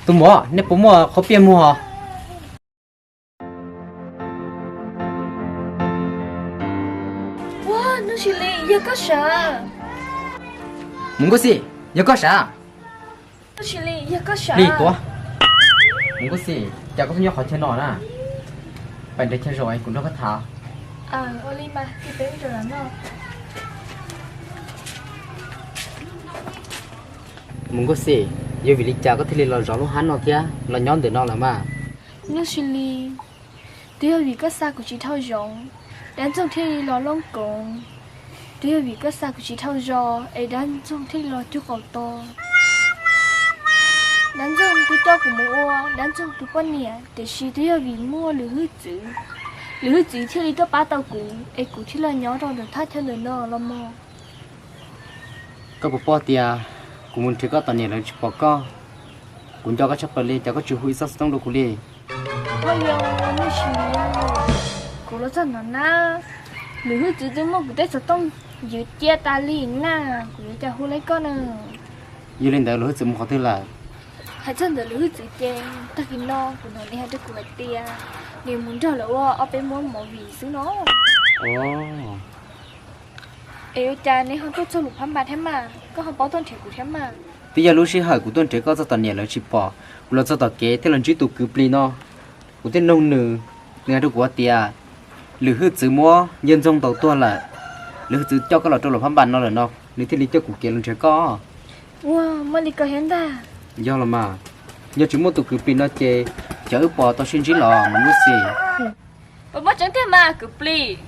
Tus muam, nej puas muaj qhov piaj muag? Ua, Nuj Sis Lis, yog koj sav? Mus Nkauj Xis, yog koj sav? Nuj Sis Lis, yog koj sav? Mus Nkauj Xis, cas koj tuaj nyob qhov chaw no na? Pais nrhiav chaw zaum kuv nrog koj tham. Mus Nkauj Xis, yog vim li cas koj thiaj li los zov lub hab no thiab los nyob ntawm no lawm mas? Nuj Sis Lis, twb yog vim koj xa kuv tsis dhau zoov, dab ntxoog thiaj li los looj koov. Twb yog vim koj xa kuv tsis dhau zos es dab ntxoog thiaj li los cuag qaum to. Dab ntxoog twb coj kuv mus ua dab ntxoog tus poj niam, tiam sis twb yog vim muaj lwm hwj txwv. Lwm hwj txwv thiaj li tuaj pab tau kuv es kuv thiaj los nyob rau ntawm thaj chaw ntawm no los mog. Koj puas paub tias kuv mus nrhiav koj tom niam lawv tsis pom koj? Kuv nco koj tshaj plaws li, cas koj tsis hu ib txoj xov tooj rau kuv li? Ua li, Nuj Sis Lis, kuv los txog no na, lwm hwj txwv twb muab kuv tej xov tooj ywg cia tas li na, kuv yuav cas hu li koj na. Yog li ntawd lwm hwj txwv mus qhov twg lawm? Hais txog ntawm lwm hwj txwv ces tag kis no kuv hnov nws hais rau kuv hais tias nws mus nrog lawv ua ob peb muab movie xwb no. Es ua cas nws ho tuaj txog lub phab npas thiab mas, koj ho paub tuaj nrhiav kuv thiab mas? Twb yog lub sij hawm kuv tuaj nrhiav koj txog tom niam lawv tsis pom, kuv los txog tom kev thiaj los ntsib tus kwv plis no. Kuv thiaj noog nws, nws hais rau kuv hais tias lwm hwj txwv muab yawg ntxoog ntaus tuag lawm, lwm hwj txwv coj koj los rau lub phab npas no lawm no, nws thiaj li coj kuv kev los nrhiav koj. Ua, muaj li ko thiab ntag. Yog los mas, yog tsis muaj tus kwv plis no ces xyov wb puas tau sib ntsib los mus Nkauj Xis. Puas muaj tseeb tiag mas kwv plis?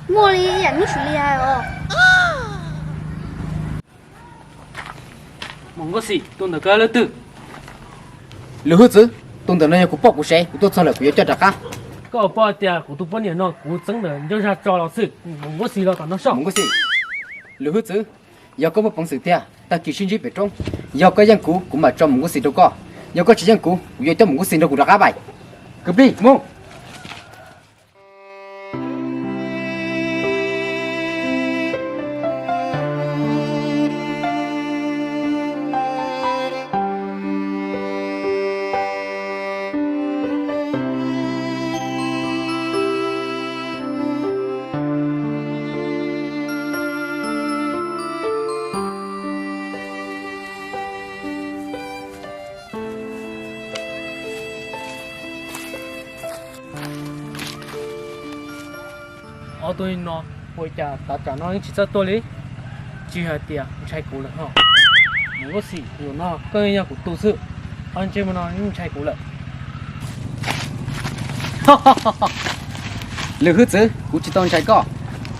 Muaj li yam Nuj Sis Lis hais os. Mus Nkauj Xis, tus ntawm koj leej twg? Lwm hwj txwv, tus ntawm no yog kuv poj kuv sev, kuv tuaj txog lawm kuv yuav coj rov qab. Koj paub tias kuv tus poj niam no kuv txeeb ntawm ncauj zaj tso los xwb. Mus Nkauj Xis los tom no soj. Mus Nkauj Xis. Lwm hwj txwv, yog koj muaj peev xwm tiag tag kis sib ntsib pem roob, yog koj yeej kuv kuv mam tso Mus Nkauj Xis rau koj, yog koj tsis yeej kuv kuv yuav coj Mus Nkauj Xis nrog kuv rov qab pais. Kwv plig, mus. Ob tug no ua cas tav tsam no yeej tsis txawj tuaj li? Tsis hais tias ntshai kuv lawm ho. Mus Nkauj Xis, zaum no koj yog kuv tus xwb, qhov ntsej muag no yeej ntshai kuv lawm. Lwm hwj txwv, kuv tsis tau ntshai koj.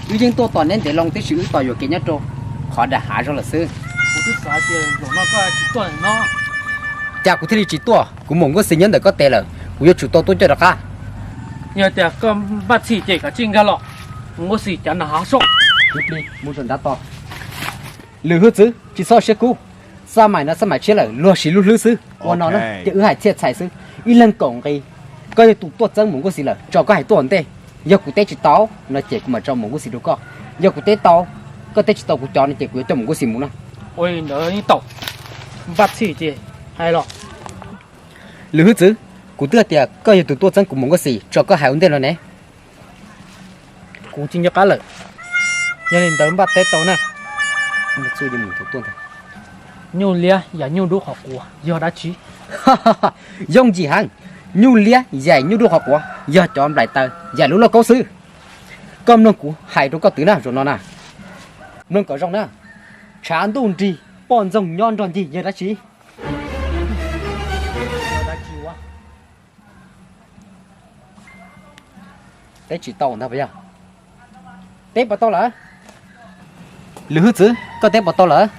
Wb yeej tuaj tos neb ntev loo tib si, wb tos yuam kev nyob rau qhov dam hav zog lawm xwb. Kuv twb xav tias zaum no koj tsis tuaj no, cas kuv thiaj li tsis tuaj? Kuv Mus Nkauj Xis nyob ntawm koj tes lawm, kuv yuav tsum tau tuaj coj rov qab. Yog tias koj npaj txhij ces kav tsij nkag los, Mus Nkauj Xis cav nram hav soj. Mus rau nrad tos. Lwm hwj txwv, tsis txhob siab kub. Xab maim no xab maim tshiab lawm, luag siv lub hlwb xwb. Ua no na ces wb hais txhiaj txhais xwb, ib leeg kaum nqi. Koj yog tus tuaj txeeb Mus Nkauj Xis lawm, tso koj hais tuaj ua ntej. Yog kuv teb tsis tau no ces kuv mam tso Mus Nkauj Xis rau koj. Yog kuv teb tau, koj teb tsis tau kuv cov no ces kuv yuav coj Mus Nkauj Xis mus na. Ua li ntawd yeej tau, npaj txhij ces hais los. Lwm hwj txwv, kuv twb hais tias koj yog tus tuaj txeeb kuv Mus Nkauj Xis, tso koj hais ua ntej no ne. Kuv tsis nco qab lawm. Yog li ntawd npaj teb tau na. Nyuj liab yaim nyuj dub qhov quav yog dab tsi? Yooj yim heev. Nyuj liab yaim nyuj dub qhov quav yog cov nplaim taws yaim lub lauj kaub xwb. Koj mloog kuv hais rau koj twv na, zaum no na, mloog kom zoo na. Tshav ntuj nrig poj ntxoog nyob nrog ncig yog dab tsi? Teb tsis tau ntag puas yog? Teb puas tau lawm? Lwm hwj txwv, koj teb puas tau lawm?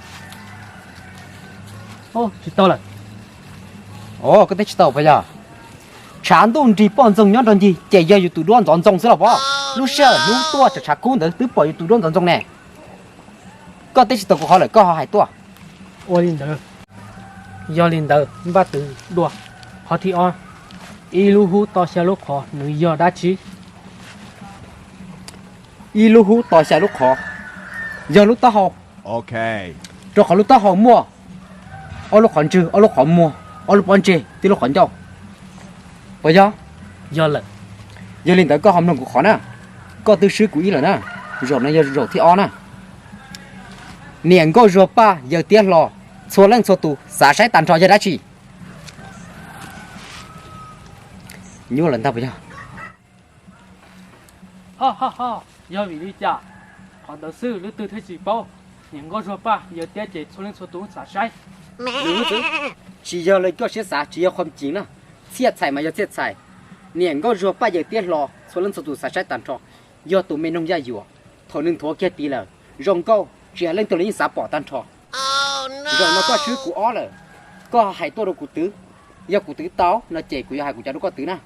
Tsis tau lawm. Koj teb tsis tau puas yog? Tshav ntuj nrig poj ntxoog nyob nrog ncig ces yog yus tus duab ntxoov ntxoo xwb los pob. Lub sij hawm hnub tuaj tshav tshav kub ntawd twb pom yus tus duab ntxoov ntxoo ne. Koj teb tsis tau kuv qhov lawm koj ho hais tuaj. Ua li ntawd, yog li ntawd npaj twv dua. Qhov thib ob, ib lub hub to xya lub qhov nws yog dab tsi? Ib lub hub to xya lub qhov yog lub taub hau, rau qhov lub taub hau muaj ob lub qhov ntswg ob lub qhov muag. Ob lub pob ntseg tib lub qhov ncauj. Puas yog? Yog lawm. Yog li ntawd koj ho mloog kuv qhov na. Koj twb swb kuv ib lawm na. Zaum no yog zaum thib ob na. Niam nkauj Zuag Paj yawg Tiab Hlo, txhua leej txhua tus xav saib tag nrho yog dab tsi? Nyuaj lawm ntag puas yog? Ho ho ho, yog vim li cas qhov ntawd xwb lub twg thiaj tsis paub? Niam nkauj Zuag Paj yawg Tiab ces txhua leej txhua tus xav saib. Lwm hwj txwv, tsis yog li koj siab xav, tsis yog qhov tseeb na. Txhiaj txhais mas yog txhiaj txhais. Niam nkauj Zuag Paj yawg Tiab Hlo txhua leej txhua tus xav saib tag nrho, yog tus me noog Yaj Yuam. Thaum nws nthuav kiag tid lawm, zoo nkauj tsis hais leej twg los yeej xav pom tag nrho. Zaum no koj swb kuv ob lawm, koj hais tuaj rau kuv twv. Yog kuv twv tau no ces kuv yuav hais kuv cov rau koj twv na.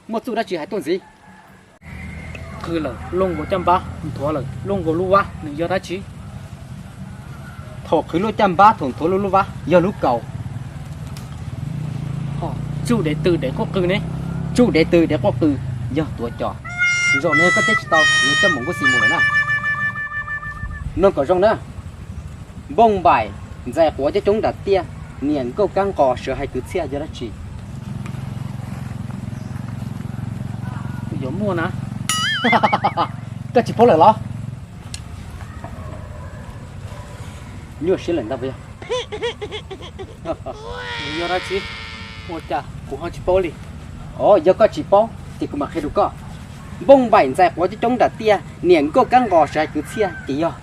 Muaj txuj dab tsi hais tuaj ntxiv. Qw lawm luaj nkaus caj npab, nthuav lawm luaj nkaus lub vab, nws yog dab tsi? Thaum qhwv luaj caj npab, thaum nthuav luaj lub vab yog lub kaus. Tsuj dev tw dev quaj qw ne? Tsuj dev tw dev quaj qw yog tuav cos. Zaum no yog koj teb tsis tau, yuav coj Mus Nkuj Xis mus lawm na. Mloog kom zoo na. Npauj npaim ntxais quav coob coob nram tiaj, niam nkauj kab nqos sawv hais kwv txhiaj yog dab tsi? Yuav muaj na. Koj tsis paub lawm los? Nyuaj siab lawm ntag puas yog? Nws yog dab tsi? Ua cas kuv ho tsis paub li? Os, yog koj tsis paub ces kuv mam qhia rau koj. Npauj npaim ntxais quav coob coob nram tiaj, niam nkauj kab nqos sawv hais kwv txhiaj ces yog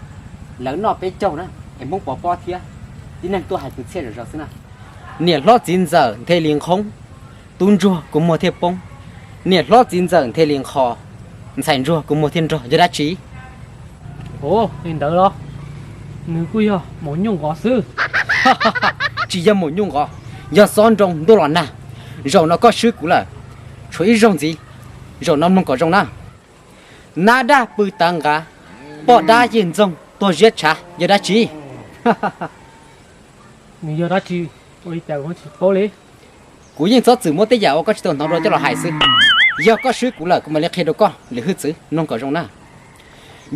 lawv noj peb caug na, es Hmoob pov pob thiab tib neeg tuaj hais kwv txhiaj zom zaws xwb na. Niam hlob txiv ntxawm nthe li nqhoob, tub ntsuag kua muag thiaj poob. Niam hlob txiv ntxawm nthe li nqho, ntxhais ntsuag kua muag thiaj nrog yog dab tsi? Ov, li ntawd los? Nws kuj yog maum nyuj nqos xwb. Tsis yog maum nyuj nqos, yog xob nroo ntuj los nag. Zaum no koj swb kuv lawm, tshuav ib zaug ntxiv, zaum no mloog kom zoo na. Nab dab pw tav nqav, poj dab yij ntxoog tuag ziab tshav yog dab tsi? Nws yog dab tsi? Ua li cas kuv tsis paub li? Kuv yeej txhob txwm muab tej yam uas koj tsis tau hnov dua coj los hais xwb. Yog koj swb kuv lawm kuv mam li qhia rau koj lwm hwj txwv, mloog kom zoo na.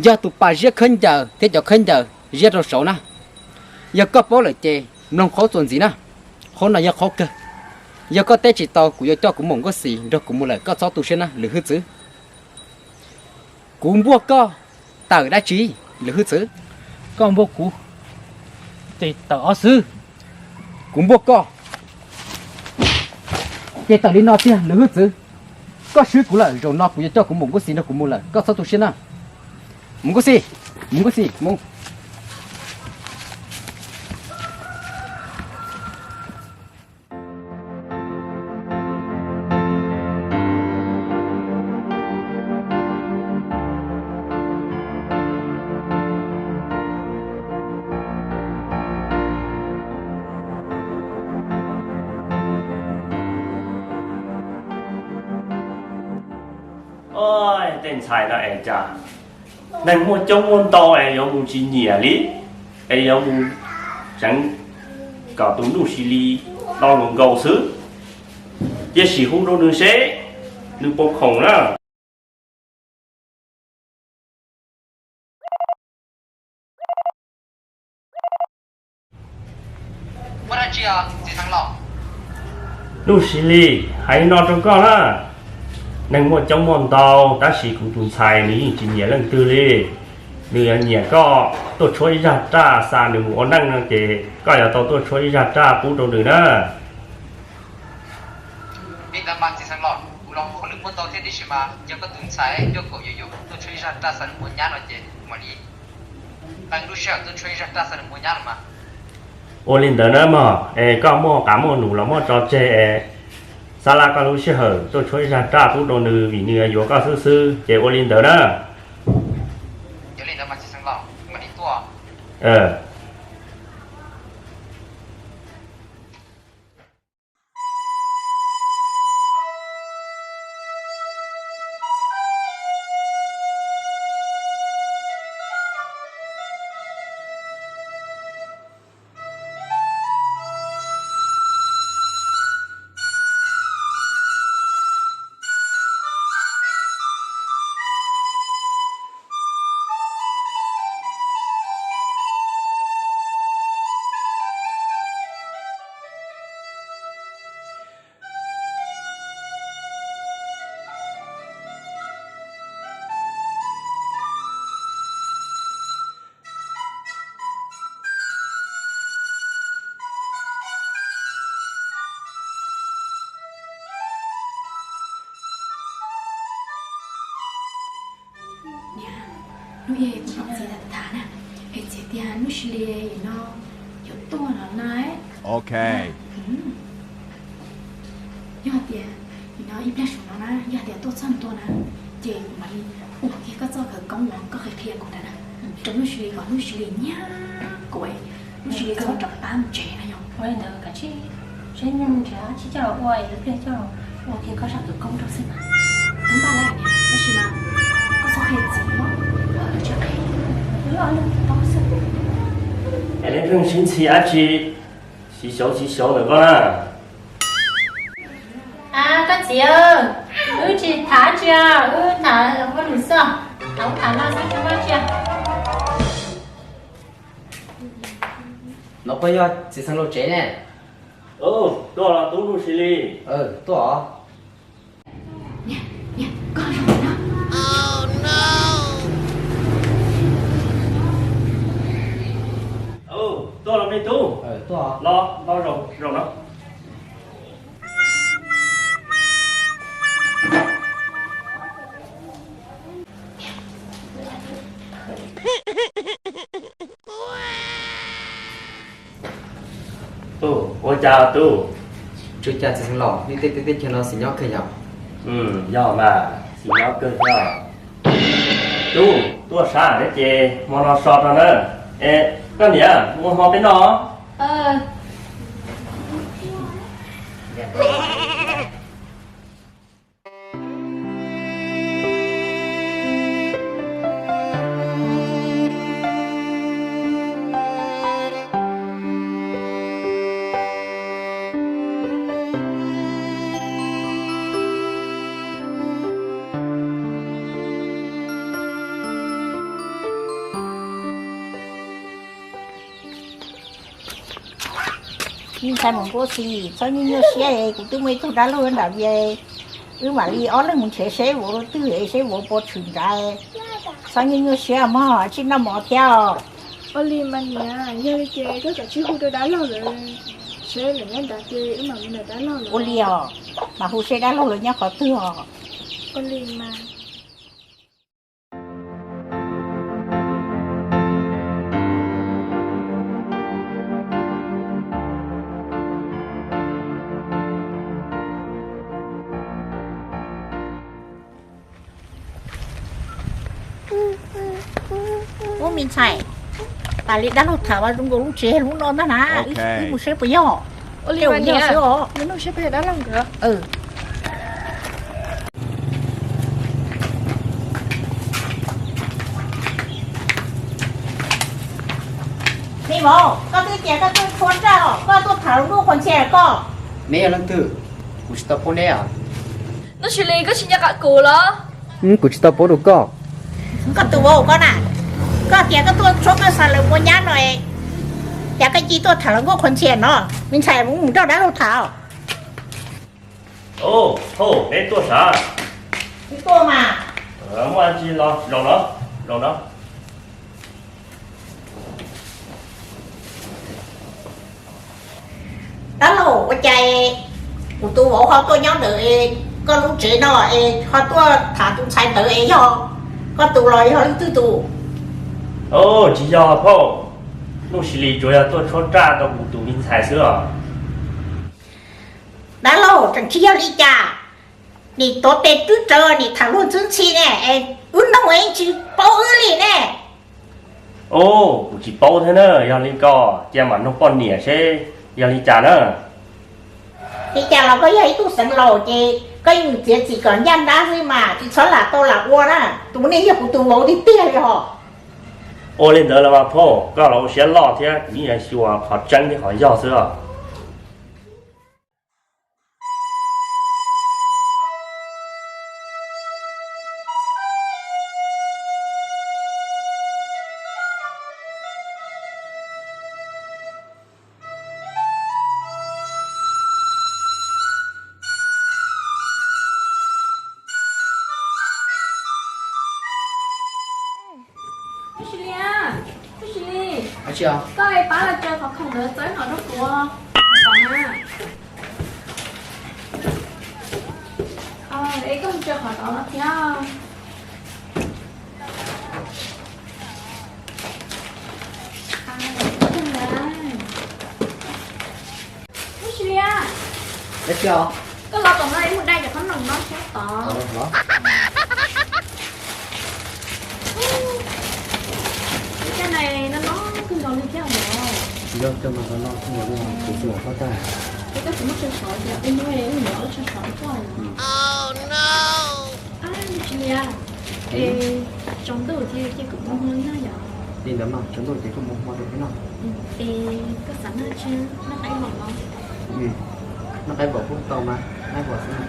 Yog tus pas ziab khawb ncaws thiab cov khawb ncaws ziab rau saud na. Yog koj paub lawm ces mloog qhov txuas ntxiv na. Qhov no yog qhov kawg. Yog koj teb tsis tau kuv yuav coj kuv Mus Nkuj Xis nrog kuv mus lawm, koj txhob tu siab na lwm hwj txwv. Kuv npuaj koj tawm dab tsi lwm hwj txwv? Koj npuaj kuv ces tawm ob xwb. Kuv npuaj koj ces tawm li no tiag lwm hwj txwv. Koj swb kuv lawm, zaum no kuv yuav coj kuv Mus Nkuj Xis nrog kuv mus lawm, koj txhob tu siab na. Mus Nkuj Xis, Mus Nkuj Xis, mus. Tej ntxhais no es cas neeg muaj coob muaj ntau es yuav mus tsis nyiam li, es yuav mus tseev kom tus Nuj Sis Lis do nkaus nkaus xwb. Cia sim hu rau nws seb nws puas khoom na. Nuj Sis Lis, hais li no rau koj na, neeg muaj coob muaj ntau tab sis kuv tus ntxhais nws yeej tsis nyiam leej twg li. Nws yuav nyiam koj tuaj tshuab ib zaj raj xa nws mus ua neej no ces koj yuav tau tuaj tshuab ib zaj raj pub rau nws na. Li ntawd mas txiv xeev laus, kuv los muaj hauj lwm muaj ntau thiab tiam sis mas yog koj tus ntxhais coj kom yuav yuav tuaj tshuab ib zaj raj xa nws mus ua nyab no ces kuv mam li qee lub sij hawm tuaj tshuab ib zaj raj xa nws mus ua nyab no mas. Ua li ntawd na mog, es koj muaj qab muaj num los muab tso tseg es xab laj koj lub sij hawm tuaj tshuab ib zaj raj pub rau nws vim nws yuav koj xwb xwb ces ua li ntawd na. Yog li ntawd mas txiv xeev laus, kuv mam li tuaj. Niam, hnub ib kuv nrog txiv tham tham na, es txiv tias Nuj Sis Lis no yuav tuaj no na. Ok. Yog tias nim no ib pliag saum no na, yog tias tuaj txog ntua na, ces kuv mam li ua kiag koj txoj khawv koob uas koj qhia qhia kuv ntawd na, rau Nuj Sis Lis kom Nuj Sis Lis nyiag kuv, Nuj Sis Lis txhob rov qab mus tsev na yom. Ua li ntawd kav tsij seb nyob mus nrhiav dab tsi coj los ua es ib pliag coj los ua kiag koj zaj khawv koob rau xwb mas. Twb npaj lawm niam, tab sis mas koj txhob qhia txiv os, lawv tsis qhia. Es neb pheej sib ntxhi dab tsi, xyov xyov xyov ntawm koj na. A, koj txiv, wb tsis tham tsi, wb tham ua lus xwb, tham ub tham no xwb tsis muaj tsi. No puas yog txiv xeev laus tsev ne? Tuaj los tub Nuj Sis Lis. Tuaj os. Tuaj los me tub, los los zaum zaum no. Ua cas tub? Tsis ua cas txiv xeev laus, nej tej teb chaws no xis nyob kawg yom? Yog mas, xis nyob kawg thiab. Tub, tuaj sab thiab ces hmo no so rau na. Es koj niam, ua hmo peb noj. Me ntxhais Mus Nkuaj Xis, txhob nyuaj nyuaj siab es, kuv twb muaj ib tug dab laug nram Vias, wb mam li ob leeg mus nrhiav seb vauv rau twg es seb vauv puas tshwm nrad. Txhob nyuaj nyuaj siab mog, tsij noj mov thiab os. Ua li mas niam, yog li ces koj kav tsij hu rau dab laug lawv seb lawv nyob nrad ces wb mam mus nrhiav dab laug lawv. Ua li os, mas hu seb dab laug lawv nyob qhov twg os. Ua li mas. Ub, me ntxhais, tas li dab laug tham mas zoo nkaus lub tsev lub no ntag na. Wb mus seb puas yog. Ua li mas niam, wb mus seb puas yog dab laug nkawd. Me vauv, koj twb tias koj tuaj tshuab raj os, koj tuaj tham hluas nkauj qhuas ntxhias koj. Neb yog leej twg? Kuv tsis tau paub neb os. Nuj Sis Lis, koj tsis nco qab kuv los? Kuv tsis tau paub rau koj. Koj tus vauv koj na, koj tias koj tuaj tshuab koj xav lawv ua nyab no, cas koj cia tuaj tham hluas nkauj qhuas ntxhias no? Me ntxhais, mus nrog dab laug tham. Ub, thauj, neb tuaj sav? Tuaj mas. Muaj dab tsi los zaum no, zaum no. Dab laug, ua cas kuv tus vauv ho tuaj nyob ntawm koj lub tsev no es ho tuaj tham tus ntxhais ntawd es yog koj tus los yog leej twg tus? Tsis yog phauj, Nuj Sis Lis tsuas yog tuaj tshuab raj rau kuv tus me ntxhais xwb os. Dab laug, tseem tsis yog li cas, nim tuav tes twb rawv nim tham luag ntxwb ntxhi ne, wb noog es tsis paub wb li ne. Ub, kuv tsis paub thiab na, yog li ko cia mam noog poj niam seb yog li cas na. Li cas los koj yog ib tug xeev laus ces koj yeej txiav txim kom ncaj nrab xwb mas tsis txhob lam tau lam ua na, tus nej yog kuv tus vauv tiag tiag li hos. Ua li ntawd los mas phauj, koj los ua siab loj thiab kuv yeej yuav xyuas qhov tseeb thiab qhov yog xwb os. Nuj Sis Lis, Nuj Sis Lis, koj pab los tso qhov khoom ntawd txawb no rau kuv. Es koj mus tso qhov tod no thiab. Dab tsi os? Koj los tom no es mus dai cov qhob noom no sab tod. Los. Ua cas no no kawg nkaus li thiab os? Yog cov no no kawg nkaus li, kuv tsis ua koj tag. Ces koj tsis muab tsau sov ces peb hnub ib nyuag ua tsau sov ib tog. Tsis li es tsaus ntuj thiab ces kuv mus hmo noj yom. Li ntawd mas tsaus ntuj ces koj mus hmo rau peb noj. Es koj xav noj tsi, noj qaib vom los? Noj qaib vom kuj tau mas, qaib vom xwb.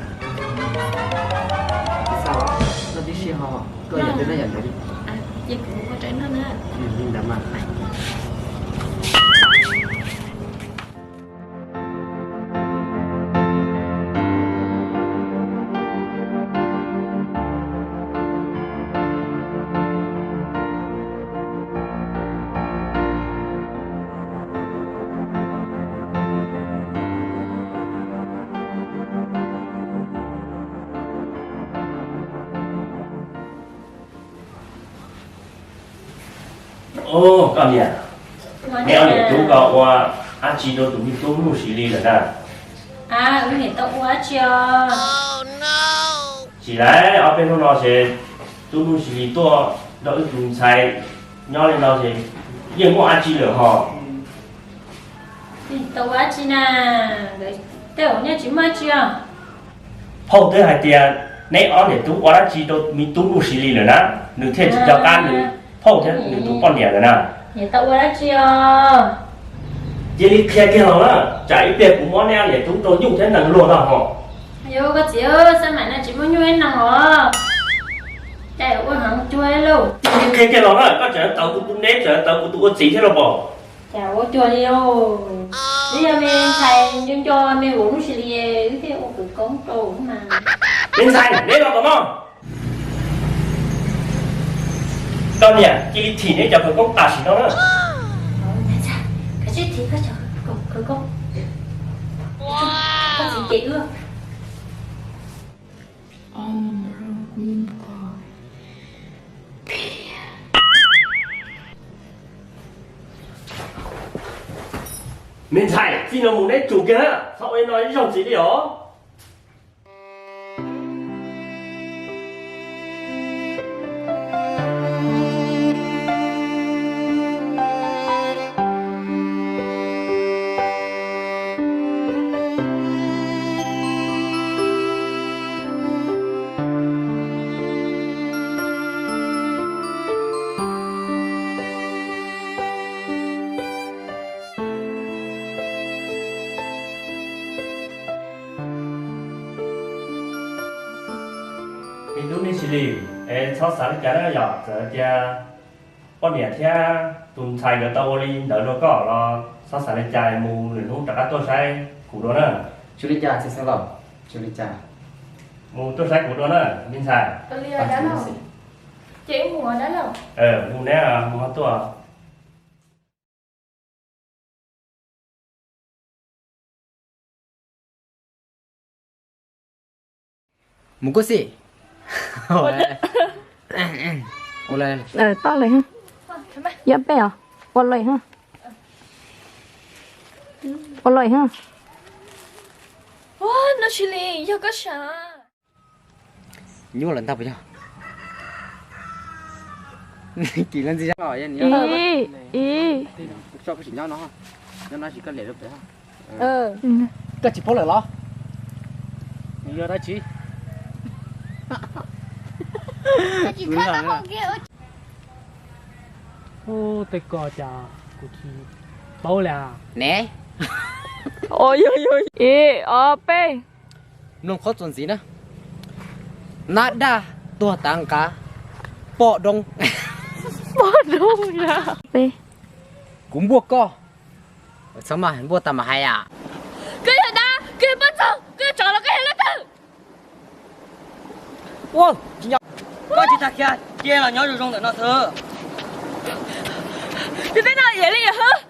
Tsis xav los, noj tib si ho, koj yam twg noj yam ntawd li. Ces kuv mus hmo rau noj na. Li ntawd mas. Koj niam, neb ob niam tub ko ua dab tsi rau tus me tub Nuj Sis Lis lawm na? Wb niam tau ua dab tsi os? Tsis lawm, ob peb hnub no ces tub Nuj Sis Lis tuaj nrog wb tus ntxhais nyob li no ces yeej muaj dab tsi lawm hos. Tau ua dab tsi na? Tej zaum nyob tsis muaj dab tsi os. Phauj twb hais tias neb ob niam tub ua dab tsi rau me tub Nuj Sis Lis lawm na, nws thiaj tsis nco qab nws phauj thiab nws tus poj niam lawm na. Niam tau ua dab tsi os? Cia li qhia kiag los na, tsam ib pliag kuv muab neb ob niam tub rau nyuj thiab nees luag tag hos. Yog koj txiv, xab maim no tsis muaj nyuj ib neeg os. Cas ua heev cuag lauj. Cia li qhia kiag los na, koj tseem tawv kuv tus neb, tseem tawv kuv tus ua txiv thiab los pom. Cas ua cuag li lauj. Twb yog me ntxhais nco nco me vauv Nuj Sis Lis, wb thiaj ua khawv koob rau mas. Me ntxhais, neb los tom no. Koj niam, cia li thim neb cov khawv koob tam sim no na. Koj txiv ces wb. Me ntxhais, txij no mus neb tsum kiag, txhob ua li no ib zaug ntxiv li os. Me tub Nuj Sis Lis, es txhob xav li cas na yom, txawm tias poj niam thiab tus ntxhais nkawd tau ua li ntawd rau koj los txhob xav li cas, mus lwm hnub rov qab tuaj saib kuv dua na. Tsis li cas txiv xeev laus, tsis li cas. Mus tuaj saib kuv dua na me ntxhais. Ces mus dab laug. Mus neb mus ho tuaj. Mus kuj xij. Toj lawm, yog peb os, ua lawm, ua lawm. Nuj Sis Lis, yog koj sav. Nyuaj lawm ntag puas yog? Kim leej ntxi zab los. Ib, ib. Koj tsis nyob no, nyob no tsis koj liam rau pem. Koj tsis paub lawm los? Nws yog dab tsi? Ub, tej ko cas kuv tsis paub li ne. Ib, ob, peb. Mloog qhov txuas ntxiv na. Nab daj tuag tav nqav, poj doob. Poj doob. Kuv npuaj koj. Txhob mas npuaj tag mas hais yam. Koj yog dab, koj yog poj ntxoog, koj yog tsov los koj yog leej twg? Koj tsis tag kiag, cia los nyob zoo zoo ntawm no xwb. Tus tib no yam li yam hwv.